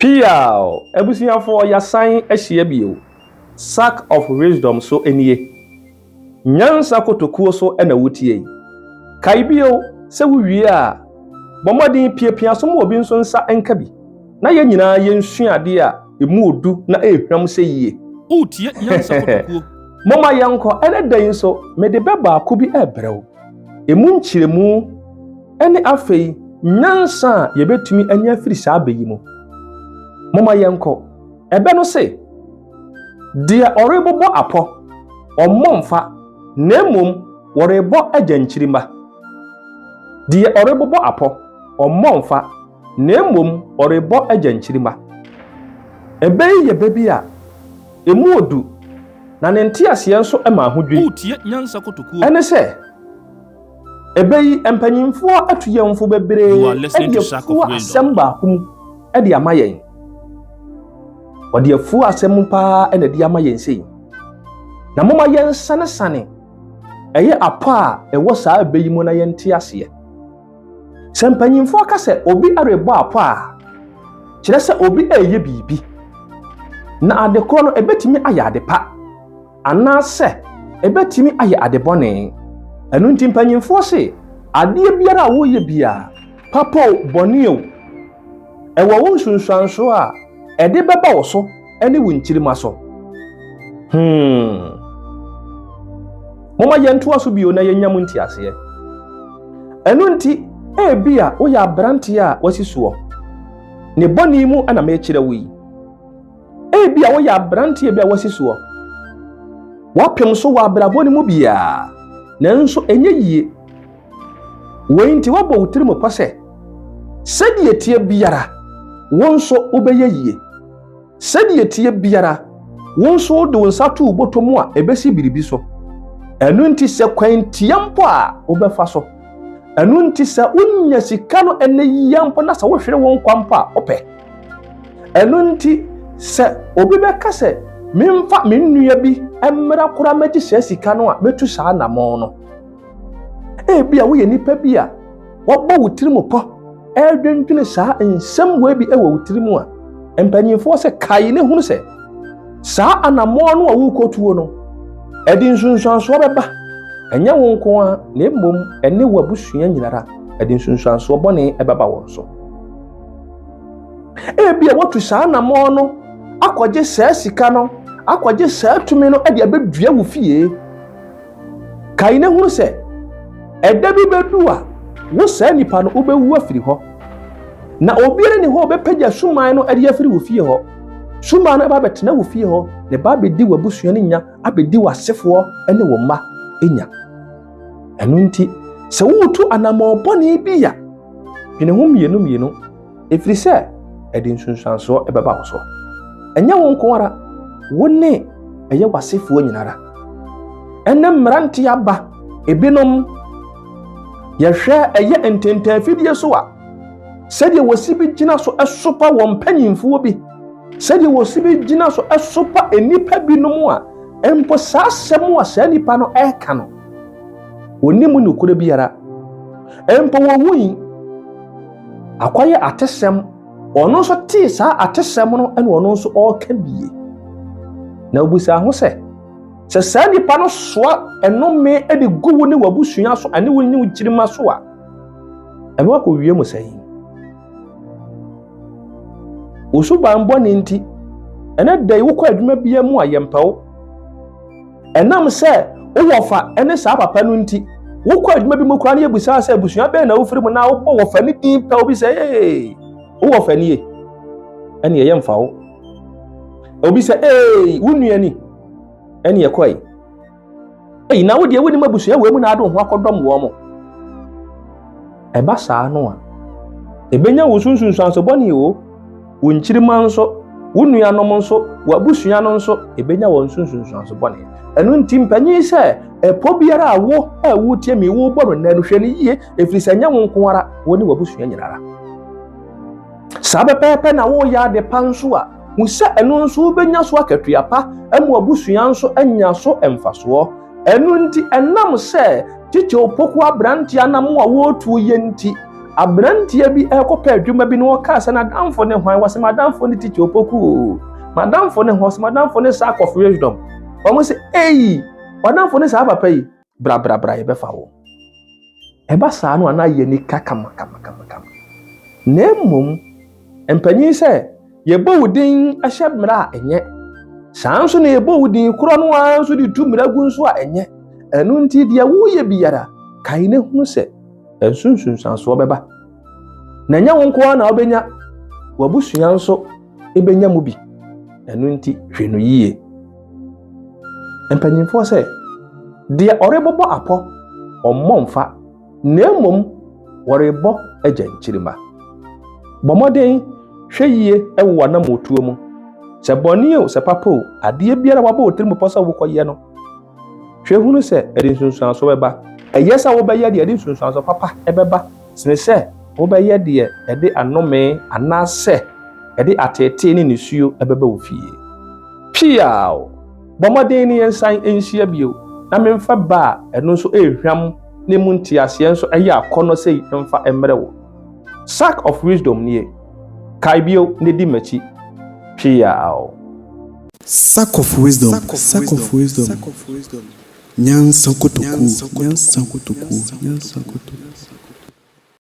Piaw! Abusuafoɔ, yɛasan ahyia bio. Sack of Wisdom so nie. Nyansa kotokuo so na wotie yi. Kae bio sɛ wowie a, bɔ mmɔden piapia so ma obi nso nsa nka bi, na yɛn nyinaa yɛnsua adeɛ a ɛmu odu na ɛrehwam sɛ yie. Woretie Nyansa Kotokuo. Momma yɛnkɔ. Ɛnɛ da yi nso, mede bɛ baako bi rebrɛ wo. Ɛmu nkyerɛmu ne afei nyansa a yɛbɛtumi anya afiri saa bɛ yi mu. Momma yɛnkɔ. Ɛbɛ no se, Deɛ ɔrebobɔ apɔ, ɔmmɔ mfa, na mmom wɔrebɔ agya nkyirimma. Deɛ ɔrebobɔ apɔ, ɔmmɔ mfa, na mmom ɔrebɔ agya nkyirimma. Ɛbɛ yi yɛ bɛ bi a emu odu, na ne nteaseɛ nso ma ahodwiri. Woretie Nyansa Kotokuo. Ɛne sɛ, ɛbɛ yi mpanyimfoɔ atu yɛn fo bebree You are listening de to Sack of afuo Wisdom. asɛm baako mu de ama yɛn. Wɔde afuo asɛm mu paa na de ama yɛn sei. Na momma yɛnsanesane ɛyɛ apɔ a ɛwɔ saa ɛbɛ yi mu na yɛnte aseɛ. Sɛ mpanyimfoɔ ka sɛ obi rebɔ apɔ a, kyerɛ sɛ obi reyɛ biribi. Na ade korɔ no ɛbɛtumi ayɛ ade pa anaasɛ ɛbɛtumi ayɛ ade bɔne. Ɛno nti mpanyimfoɔ se adeɛ biara a woyɛ biara, papa o, bɔne o, ɛwɔ wo nsunsuansoɔ a ɛde bɛba wo so ne wo nkyirimma so. Momma yɛntoa so bio na yɛnya mu nteaseɛ. Ɛno nti, ebi a woyɛ aberanteɛ a wasi soɔ. Ne bɔne mu na mekyerɛ wo yi. Ebi a woyɛ aberanteɛ bi a wasi soɔ. Woapem so wɔ abrabɔ no mu biara, nanso ɛnyɛ yie. Wei nti woabɔ wo tirim pɔ sɛ, sɛdeɛ tie biara, wo nso wobɛyɛ yie. Sɛdeɛ tie biara, wo nso wode wo nsa to wo bɔtɔ mu a ɛbɛsi biribi so. Ɛno nti sɛ kwan tia mpo a wobɛfa so. Ɛno nti sɛ wonya sika no ɛnɛ yia mpo na sɛ wohwere wo nkwa mpo a wopɛ. Ɛno nti sɛ obi bɛka sɛ memfa me nnua bi mmra koraa mɛgye saa sika no a, mɛtu saa anammɔn no. Ebi a woyɛ nipa bi a wɔbɔ wo tirim pɔ ɛredwendwene saa nsɛm wei bi wɔ wo tirim a, mpanyimfoɔ sɛ kae ne hunu sɛ saa anammɔn no a worekɔtuo no, ɛde nsunsuansoɔ bɛba. Ɛnyɛ wo nko ara, na mmom ɛne w'abusua nyinara, ɛde nsunsuansoɔ bɔne ɛbɛba wɔn so. Ebi a woatu saa anammɔn no akɔgye saa sika no, akɔgye saa tumi no de abɛdua wo fie. Kae na hunu sɛ ɛda bi bɛdu a wo saa nipa no wobɛwu afiri hɔ. Na obiara ni hɔ a ɔbɛpagya suman no de afiri wo fie hɔ. Suman no ɛba abɛtena wo fie hɔ na ɛba abɛdi w'abusua no nya, abɛdi w'asefoɔ ne wo mma nya. Ɛno nti, sɛ woretu anammɔn bɔne bi a, dwene ho mmienu mmienu, ɛfiri sɛ ɛde nsunsuansoɔ ɛbɛba wo so. Ɛnyɛ wo nko ara, wo ne ɛyɛ w'asefoɔ nyinara. Ɛnɛ mmeranteɛ aba, ebinom yɛhwɛ ɛyɛ ntɛntɛnfidie so a, sɛdeɛ wɔsi bi gyina so ɛsopa wɔn mpanyinfoɔ bi, sɛdeɛ wɔsi bi gyina so ɛsopa nnipa binom a, mpo saa asɛm a saa nipa no ɛreka no, wɔnnim nokorɛ biara. Mpo wɔhui akɔyɛ atesɛm, ɔno nso tee saa atesɛm no ɛna ɔno nso ɔreka bie. Na obusa ho sɛ, sɛ saa nipa no soa ɛnome de gu wo ne w'abusua so ɛne wo ne wo kyirima so a, ɛbɛkɔ akɔwie mu sɛn? Wo suban bɔne nti, ɛnɛ da yi wokɔ adwuma biara mu a yɛmpɛ wo. Ɛnam sɛ wowɔ fa ne saa papa no nti, wokɔ adwuma bi mu koraa na yɛbusa sɛ abusua bɛn na wofiri mu na wobɔ wɔfa ne din pɛ obi sɛ ee wowɔ fa nie, ɛne ɛyɛ mfa wo. Obi sɛ ee wo nua ni, ɛne ɛkɔe. Ei, na wo deɛ wonim abusua wɔ mu na ade wo ho akɔdɔm wɔn mo. Ɛba saa no a, ɛbɛnya wo so nsunsuanso bɔne o, wo nkyirima nso, wo nuanom nso, w'abusua no nso, ɛbɛnya wɔn so nsunsuanso bɔne. Ɛno nti mpanyin sɛ ɛpɔ biara a wo a wotie mi wobɔ no nnɛ no, hwɛ no yie, ɛfiri sɛ ɛnyɛ wo nko ara, wo ne w'abusua nyinara. Saa pɛpɛɛpɛ na woyɛ ade pa nso a, hu sɛ ɛno nso wobɛnya so akatua pa, ama w'abusua nso anya so mfasoɔ. Ɛno nti ɛnam sɛ Titi Opoku aberanteɛ anam a wɔretuo yɛ nti, aberanteɛ bi rekɔpɛ adwuma bi na ɔkaa sɛ n'adamfo ne hwan, wɔsɛ m'adamfo ne Tikya Opoku o, m'adamfo ne hwan, wɔsɛ m'adamfo ne Sack of Wisdom. Wɔn sɛ, ei, w'adamfo ne saa papa yi, bra bra bra yɛbɛfa wo. Ɛba saa no a na ayɛ nika kama kama kama kama. Na mmom, mpanyin sɛ yɛbɔ wo din hyɛ mmara a ɛnyɛ. Saa nso na yɛbɔ wo din korɔ no ara nso de tu mmara gu nso a ɛnyɛ. Ɛno nti deɛ woyɛ biara, kae na hunu sɛ ɛnso nsunsuansoɔ bɛba. Na ɛnyɛ wo nko ara na wobɛnya, w'abusua nso bɛnya mu bi. Ɛno nti hwɛ no yie. Mpanyimfoɔ sɛ, deɛ ɔrebobɔ apɔ, ɔmmɔ mfa, na mmom wɔrebɔ agya nkyirimma. Bɔ mmɔden hwɛ yie wɔ w'anammɔtuo mu. Sɛ bɔne o, sɛ papa o, adeɛ biara wabɔ wo tirim pɔ sɛ wokɔyɛ no, Hwɛ hunu sɛ ɛde nsunsuanso bɛba. Ɛyɛ sɛ wobɛyɛ deɛ ɛde nsunsuanso papa bɛba sene sɛ wobɛyɛ deɛ ɛde anome anaasɛ ɛde ateetee ne nisuo bɛba wo fie. Piaw! Bɔ mmɔden ne yɛnsan nhyia bio na memfa ba a ɛno nso ɛrehwam na emu nteaseɛ nso yɛ akɔnnɔ sei mfa mmrɛ wo. Sack of Wisdom nie. Kae bio na di m'akyi. Piaw! Sack of wisdom, sack of wisdom, nyansa kotokuo, nyansa kotokuo, nyansa kotokuo.